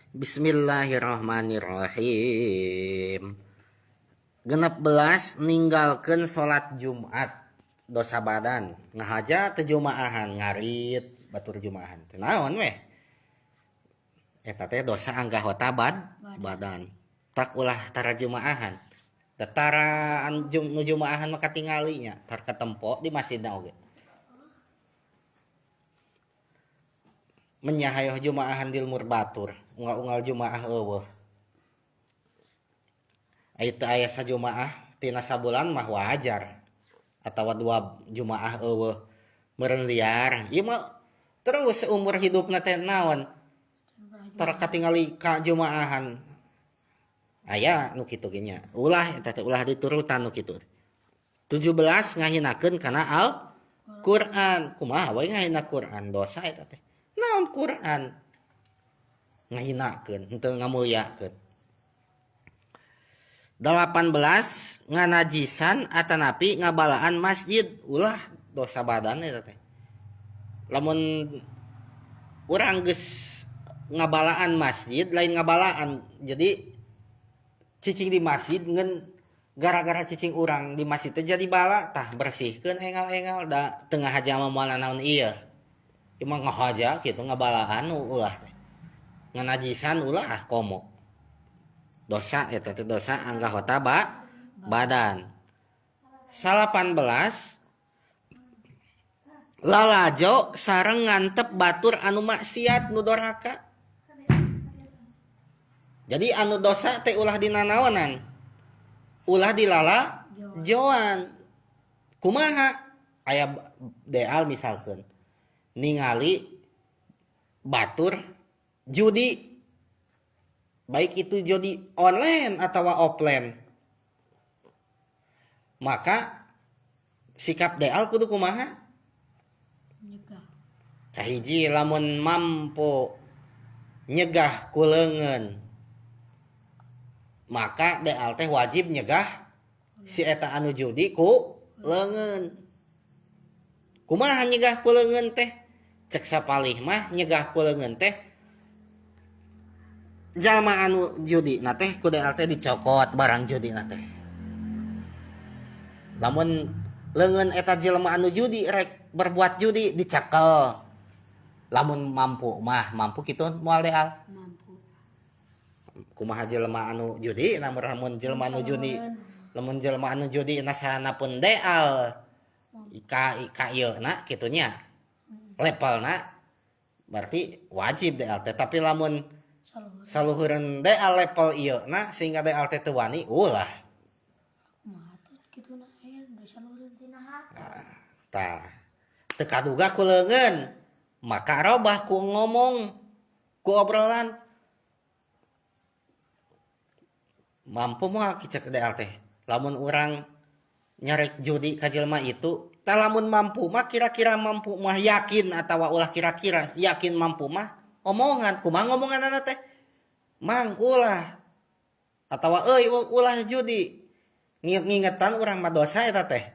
Bismillahirrahmanirrahim. 16 ninggalkeun salat Jumat dosa badan ngahaja teu jumaahan ngarit batur jumaahan teh naon weh eta teh dosa anggota badan tak ulah tara jumaahan tara nu jumaahan mah katingali nya tar katempo di masjidna oge menyahayoh jumaahan di lembur batur unggal-unggal jumaah eueuh aya teu aya sajumaah tina sabulan mah wajar atawa dua jumaah eueuh meureun liar ieu mah terus seumur hidupna teh naon tara katingali ka jumaahan aya nu kitu ge nya ulah eta teh ulah diturutan nu kitu. 17 ngahinakeun kana Al-Qur'an kumaha we ngahina Qur'an dosa eta teh naon Qur'an ngahinakeun henteu ngamulyakeun. 18 nganajisan atanapi ngabalaan masjid ulah dosa badan eta teh lamun urang geus ngabalaan masjid lain ngabalaan jadi cicing di masjid ngan gara-gara cicing urang di masjid teh jadi bala tah bersihkeun engal-engal da teu ngahaja mah moal nanaon ieu ieu mah ngahaja kitu ngabalaan ulah teh nganajisan ulah komo dosa eta teh dosa anggota badan. 18 lalajo sareng ngantep batur anu maksiat nu doraka. Jadi anu dosa teh ulah dinanaonan ulah dilala joan kumaha aya deal misalkeun ningali batur judi baik itu judi online atau offline maka sikap deal kudu kumaha nyegah kahiji lamun mampu nyegah ku leungeun maka deal teh wajib nyegah si eta anu judi ku leungeun. Kumaha nyegah ku leungeun teh cek sapalih mah nyegah ku leungeun teh jalma anu judi na teh ku deal teh dicokot barang judi na teh. Lamun leungeun eta jelema anu judi rek berbuat judi dicekel. Lamun mampu mah mampu kitu moal deal. Mampu. Kumaha jelema anu judi lamun jelema anu judi lamun jelema anu judi nasana pun deal ka ieu na kitu nya levelna berarti wajib deal teh tapi lamun saluhureun deal level ieu na sehingga deal teh teu wani ulah kumaha tuh kituna aya saluhureun tina hate tah teu kaduga ku leungeun maka robah ku ngomong ku obrolan mampu moal cek deal teh lamun urang nyarek judi ka jelema itu tah lamun mampu mah kira-kira mampu mah yakin atawa ulah kira-kira yakin mampu mah omongan kumaha ngomonganana teh mang ulah atawa euy ulah judi ngingetan urang mah dosa eta teh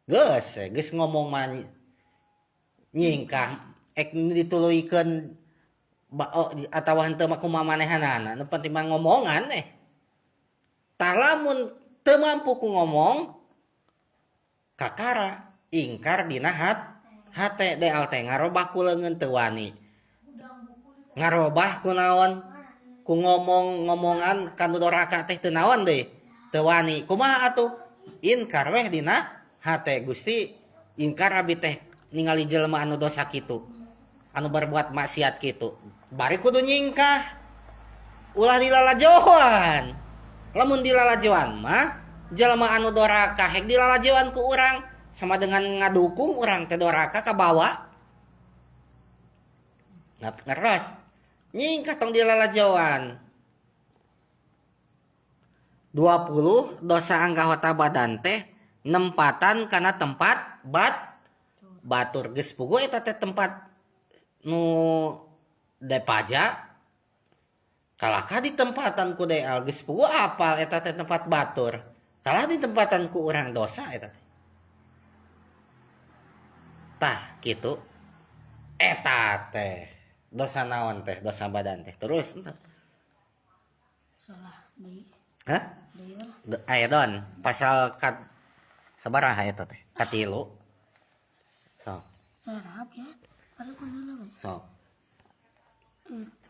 geus geus ngomong mah nyingkah ek dituluykeun atawa henteu mah kumaha manehanana nu penting mah ngomongan eh tah lamun teu mampu ku ngomong kakara ingkar dina hate deal teh ngarobah ku leungeun teu wani ngarobah ku naon ku ngomong-ngomongan ka nu doraka teh teu naon deui teu wani kumaha atuh inkar weh dina hate Gusti ingkar abi teh ningali jelema anu dosa kitu anu berbuat maksiat kitu bari kudu nyingkah ulah dilalajoan lamun dilalajoan mah jelema anu doraka hek dilalajoan ku urang sama dengan ngadukung urang teh doraka kabawa ngeros nyingkah tong dilalajoan. 20 dosa anggota badan teh nempatan kana tempat batur geus puguh eta teh tempat nu depaja kalahkah ditempatan ku deal geus puguh apal eta teh tempat batur kalah ditempatan ku urang dosa eta teh tah kitu eta teh Dosa naon teh? Dosa badan teh. Terus henteu. Salah deui. Hah? Deui lah. Aya don pasal kat sabaraha eta teh? Katilu. Sok. Sarap ya. Padahal kudu lah. Sok.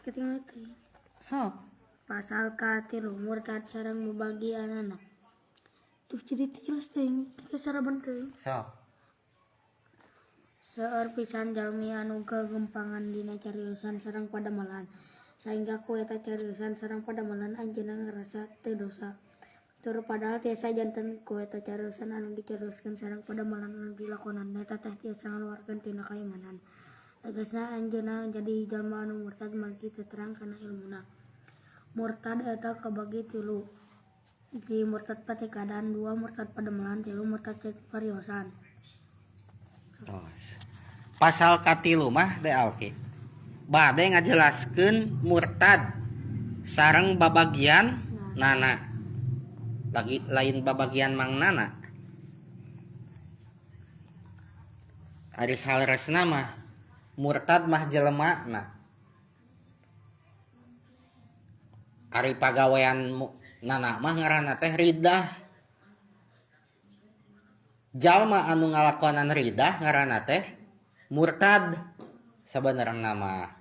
Ketinggalan teuing. Sok. Pasal katilu murtad sareng babagianana. Tuh jadi tilas teuing, saraban teuing. Sok. Seueur pisan jalmi anu gagempangan dina cariosan sareng padamelan. Saengga ku eta cariosan sareng padamelan anjeunna ngarasa teu dosa. Tur padahal tiasa janten ku eta cariosan anu dicarioskeun sareng padamelan anu dilakonan eta teh tiasa ngaluarkeun tina kaimanan. Tegasna anjeunna jadi jalma anu murtad margi teu terang kana ilmuna. Murtad eta kabagi tilu. Hiji murtad patekadan, dua murtad padamelan, tilu murtad cariosan. Tos. Pasal katilu mah de alki. Bade ngajelaskeun murtad sareng babagian nana. Lagi lain babagian mang nana. Ari saleresna mah murtad mah jelemana. Ari pagawean nana mah ngaranna teh ridah. Jalma anu ngalakonan ridah ngaranna teh murtad. Sabenerna mah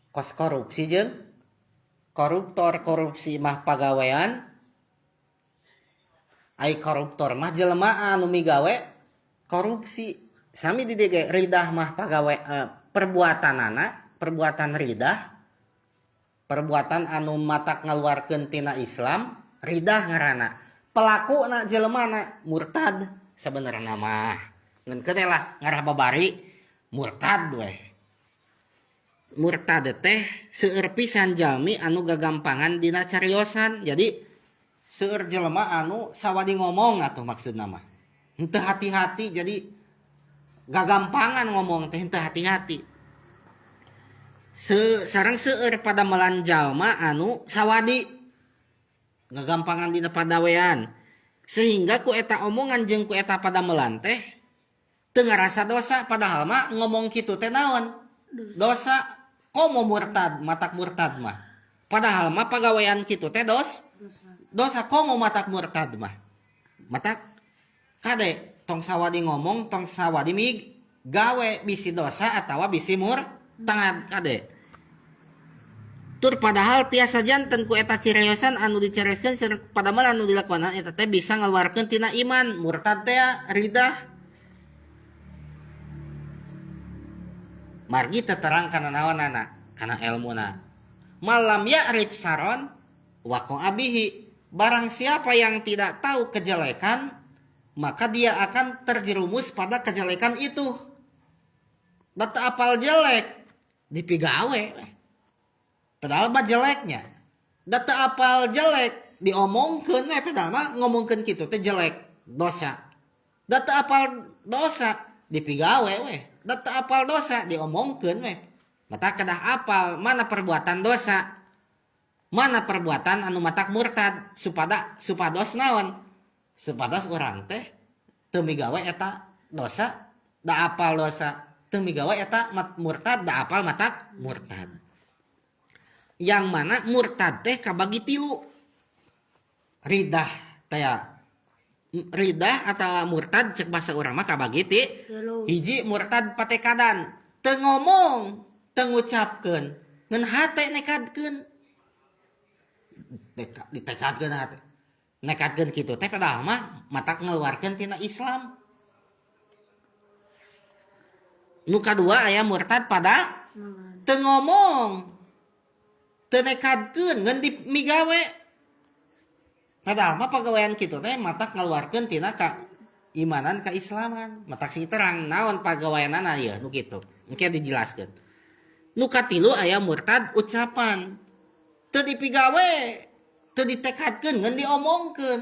kos korupsi jeung koruptor. Korupsi mah pagawean, ai koruptor mah jelema anu migawe korupsi. Sami di dieu ge ridah mah pagawe, perbuatanana, perbuatan ridah, perbuatan anu matak ngaluarkeun tina Islam, ridah ngaranna. Pelakuna jelemana murtad sabenerna mah. Ngan keun lah ngarah babari murtad weh. Murtad teh seueur pisan jalmi anu gagampangan dina cariosan. Jadi seueur jelema anu sawadi ngomong atuh maksudna mah. Henteu hati-hati, jadi gagampangan ngomong teh henteu hati-hati. Sareng seueur padamelan jalma anu sawadi gagampangan dina padawean. Sehingga ku eta omongan jeung ku eta padamelan teh teu ngarasa dosa, padahal mah ngomong kitu teh naon? Dosa. Komo murtad, matak murtad mah. Padahal mah pagawean kitu teh dosa. Komo matak murtad mah. Matak kade tong sawadi ngomong, tong sawadi mig gawe bisi dosa atawa bisi murtad kade. Tur padahal tiasa janten ku eta ciriosan anu dicarioskeun sareng padamelan anu dilakonan eta teh bisa ngaluarkeun tina iman. Murtad teh ridah. Margi terang kana naonana, kana elmuna. Malam ya'rif saron waqo abihi. Barang siapa yang tidak tahu kejelekan, maka dia akan terjerumus pada kejelekan itu. Da teu apal jelek dipigawe. Padahal mah jeleknya. Da teu apal jelek diomongkeun we, padahal mah ngomongkeun kitu teh jelek, dosa. Da teu apal dosa dipigawe we. Da teu apal dosa diomongkeun we. Mata kedah apal mana perbuatan dosa, mana perbuatan anu matak murtad, supados naon? Supados urang teh teu migawe eta dosa, da apal dosa, teu migawe eta murtad, da apal matak murtad. Yang mana murtad teh kabagi tilu. Ridah teh ridah atau murtad cek bahasa urang mah kabagi ti. Hiji murtad patekadan, teu ngomong, teu ngucapkeun, ngan hate nekadkeun. Ditekadkeun hate. Nekadkeun kitu teh padahal mah matak ngaluarkeun tina Islam. Nu kadua aya murtad pada teu ngomong, teu nekadkeun, ngan dimigawe. Padahal mah pagawean kitu teh matak ngaluarkeun tina ka imanan keislaman. Matak sing terang naon pagaweanana ieu nu kitu. Engke dijelaskeun. Nu katilu aya murtad ucapan. Teu dipigawe, teu ditekadkeun, ngan diomongkeun.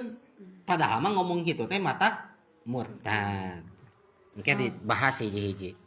Padahal mah ngomong kitu teh matak murtad. Engke dibahas hiji-hiji.